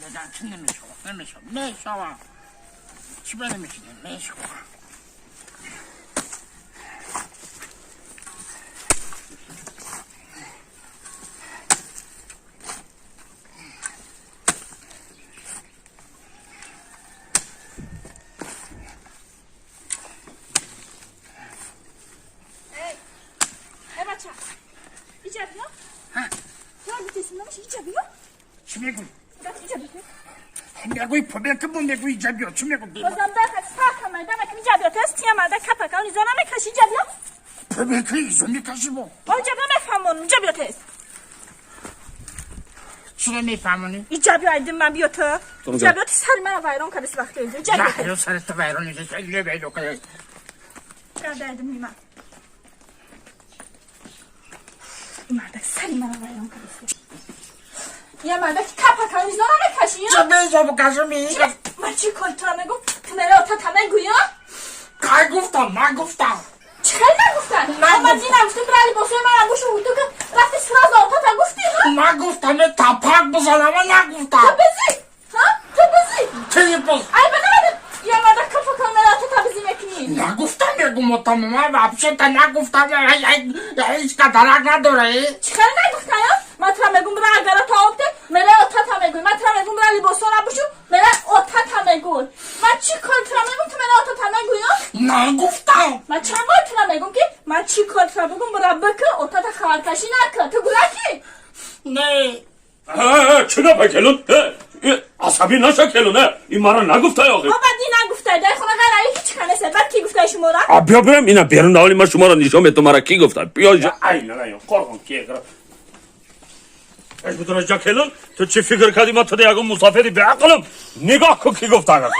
Дигар чӣ намешавад, намешавад, мешавад. Чӣ ба намешавад, мешавад. Эй, бача, иҷа биё. Ту гуфтесим, намеша, иҷа биё. Чӣ мегӯй? Иҷа биё. Мегӯй пубека бу, мегӯй иҷа биё, чӣ мегӯй? Бозам дахат сака майда мекунӣ, иҷа биё. Тест тия марда капака, он изо намекаши, иҷа биё. Пубека изо мекаши бо. Бо иҷа биё, мефаҳмонам, иҷа биё тез. Чиро мефаҳмонӣ? Иҷа биё, айдим ман, биё ту. Иҷа биё, ти сари мана вайрон кардиси вақти иҷа биё. Ё сари ту вайрон мешавад. Карда айдим ман. Ин мардак сари мана вайрон кардиси. Я мардак капака, он изо намекаши, ё? Ча мезо букаши ми? Ман чӣ кор тура мегум, ту мере отата мегӯй, ё? Кай гуфтам, нагуфтам. Чӣ хел нагуфтан? Ман ди нагуфтам, бира либосои ман гӯшу ҳуту ки рафти сразу отата гуфтӣ, ҳа? Нагуфтам, тапак бизанама, нагуфтам. Ту бизӣ, ҳа? Ту бизӣ. Ти биз. Ай ба намеда, я мардак капака мере отата бизӣ мекунӣ. Нагуфтам, мегум, отамама вообще-то нагуфтам, ҳеҷ кадарак надора. Чӣ хел нагуфтан, ё? Ман тура мегум, бира агара та обде, мере отата мегӯй. Ман тура мегум, бира либосора бушу, мере отата мегӯй. Ман чӣ кор тура мегум, ту мере отата мегӯй, ё? Нагуфтам. Ман чанд бор тура мегум, ки ман чӣ кор тура бугум, бира бикӣ, отата хабаркашӣ накӣ. Ту гулакӣ? Не. Чӣ гапа, келун? Асабӣ наша, келун, ин мара нагуфтай охи. Оба ди нагуфтай, дар хона ғайр ҳеҷ ка нест. Баъд ки гуфтай шумора? А биё бирем, ина берун даволи, ман шуморо нишон метум, мара кӣ гуфта. Биё, ай на, қорғон ки эгра. Аш бидона ҷа, келун, ту чӣ фикр кардӣ, ман туда ягон мусофири беақлам? Нигоҳ кун, кӣ гуфта.